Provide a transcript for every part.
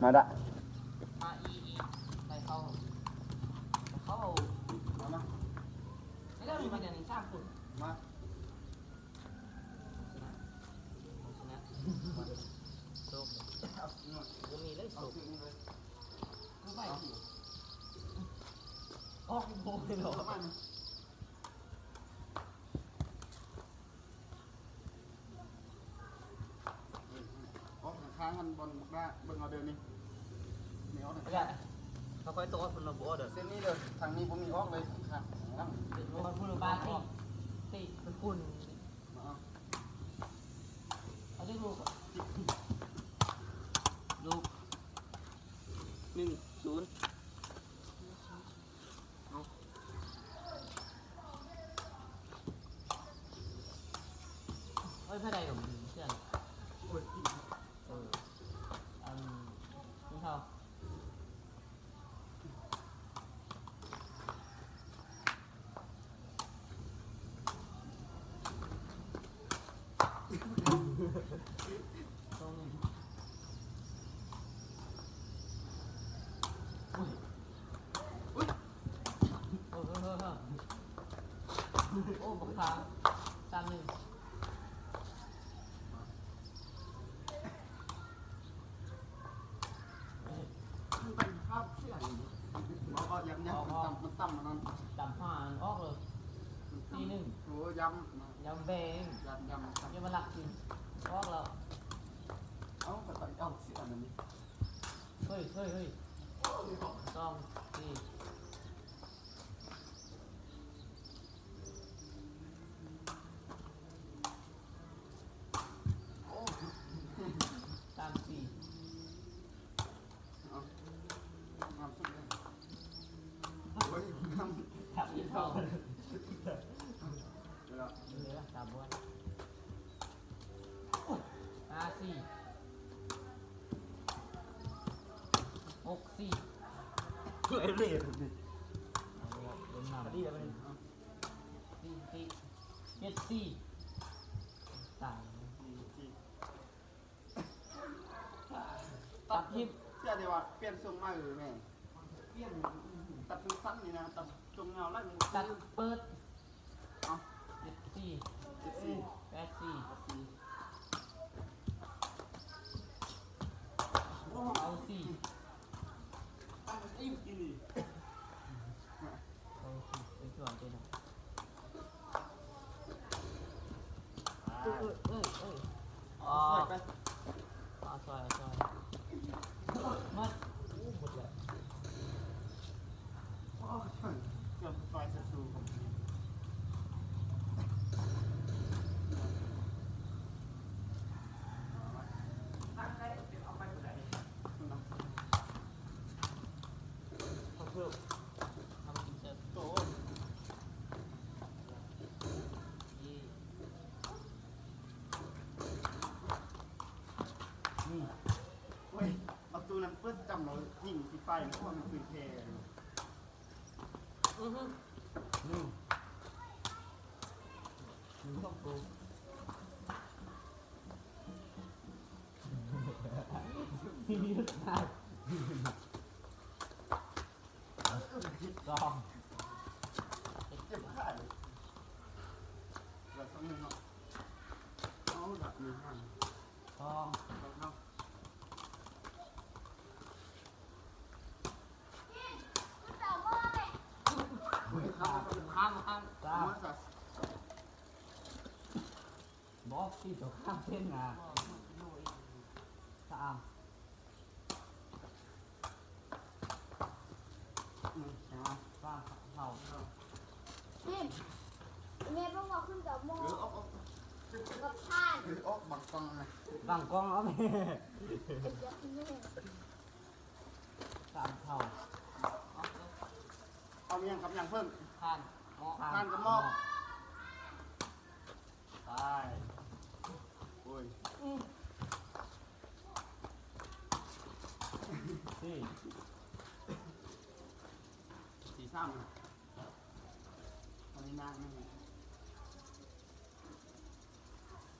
ມາດະ ມາອີ ອີ ໃສ່ເຂົ້າ ເຂົ້າ ມາ ມາ ໃຫ້ເຮົາມີແຕ່ນີ້ສາມຄົນ ມາ ຊະນະ ຊະນະ ໂຊກ ບໍ່ມີເລີຍໂຊກ ຄືໄປ ອອກໂມເລີຍເນາະ. ອອກຂ້າງໆ ອັນບ່ອນບັກດາ ເບິ່ງເອົາເດີນີ້ ນີ້ອອກຂ້າງໆ ເຮົາຄ່ອຍໂຕະເພິ່ນວ່າບໍ່ອອກເດີ ເສັ້ນນີ້ເດີ ທາງນີ້ບໍ່ມີອອກເລີຍ ຂ້າງໆ ຂ້າງຫຼັງ ເປັນຄົນຜູ້ລະບາດອອກ ຕິເປັນຝຸ່ນ ມາເອົາ ເອົາເດີລູກ ລູກ ໜຶ່ງ ສູນ. ເອີຍ ເທົ່າໃດກໍມີເທື່ອນ ເອີ ອັນ ເທົ່າ ໂອ້ ບັກຂາມ ສາມໜຶ່ງ. ມັນເປັນພາບເຊື່ອງ ບໍ່ ບໍ່ ຢ້ຳ ຢ້ຳ ມັນຕ່ຳ ມັນຕ່ຳ ອັນນັ້ນ ຈຳຫາມັນອອກເລີຍ ສີ່ໜຶ່ງ ໂອ້ ຢ້ຳ ຢ້ຳແບງ ຢ້ຳ ຢ້ຳ ຢ້ຳມາລັກກິນ ອອກແລ້ວ ເອົ້າ ກໍຕ້ອງເອົາເຊື່ອງອັນນີ້ ເຮີ້ຍ ເຮີ້ຍ ເຮີ້ຍ ສອງ ສີ່. ສາມສີ່ ເອົາ ງາມສຸດເລີຍ ໂອ້ຍ ງາມ ເອົາ ເຫຼືອ ເຫຼືອສາມບວນ ຫ້າສີ່ ຫົກສີ່ ເອີຍ ເລີຍ ເອົາ ເອົາ ເອົາ ເອົາ ເອົາ ສີ່ສີ່ ເຈັດສີ່ ຕາຍ ສີ່ສີ່ ຕັດທິບ ເຊື່ອໄດ້ວ່າປ່ຽນຊົງໃໝ່ເລີຍແມ່ ຕັດສັ້ນໆ ນີ້ນະ ຕັດຊົງຍາວໄຫຼ ຕັດເປີດ ເອົາ ເຈັດສີ່ ເຈັດສີ່ ແປດສີ່ ແປດສີ່ ໂອ້ ເກົ້າສີ່ ຕັ້ງອີກທີ່ນີ້ ເກົ້າສີ່ ໄປຊ່ວຍເດ້ ເອີຍ ເອີຍ ເອີຍ ເອີຍ ອໍ ຊ່ວຍໄປ ເອົາຊ່ວຍ ເອົາຊ່ວຍ ໝົດ ໂອ້ ໝົດແລ້ວ ໂອ້ຍ ເກືອບໄປຊະສູ ເອົາໄປບໍ່ໄດ້ ເອົາເພີ່ມ ເອົາກິນເສີບ ໂອ້ຍ ນີ້ ໂອ້ຍ ປະຕູນັ້ນເປີດຈຳ ແລ້ວຍິງຊິໄປ ເພາະວ່າມັນປືນແຜ່ຢູ່ ອືຮຶ ໜຶ່ງ ໜຶ່ງສອງໂຕ ສອງ ເຈັບຂາເລີຍ ເຫຼືອສອງໜຶ່ງເນາະ ເອົາລະ ໜຶ່ງ ສອງ ສອງເນາະ ຂ້າມ ຂ້າມ ຂ້າມ ສາມ ບອກທີ່ຕົວຂ້າມເສັ້ນນະ ສາມ ອືມ ສາມ ສາມເທົ່າ ນີ້ ແມ່ບອກວ່າຂຶ້ນກັບໝໍ ເອີ ອອກ ອອກ ກັບທ່ານ ເອີ ອອກ ບັງກ້ອງນະ ບັງກ້ອງເອົາແມ່ ສາມເທົ່າ ເອົາຫຍັງກັບຫຍັງເພີ່ມ ທ່ານ ໝໍ ທ່ານກັບໝໍ ໄປ ໂອ້ຍ ອືມ ສີ່ ສີ່ສາມ ອັນນີ້ນາງນີ້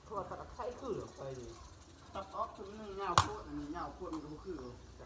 ເພາະວ່າຕັດໄຂ່ຄືອອກໄປນີ້ ຕັດອອກ ຄືໜຶ່ງຍາວໂພດ ອັນນີ້ຍາວໂພດ ມັນກໍບໍ່ຄື ຕ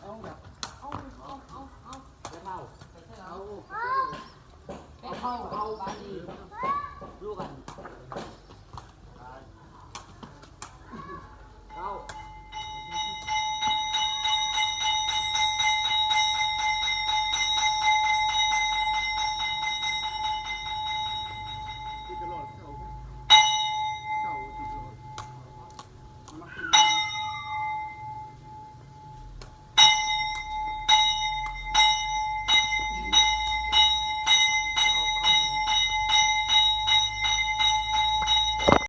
ເອົາແບບ ເອົາ ເອົາ ເອົາ ເອົາ ເອົາ ເອົາ ເອົາ ເອົາ ເອົາ ບາດນີ້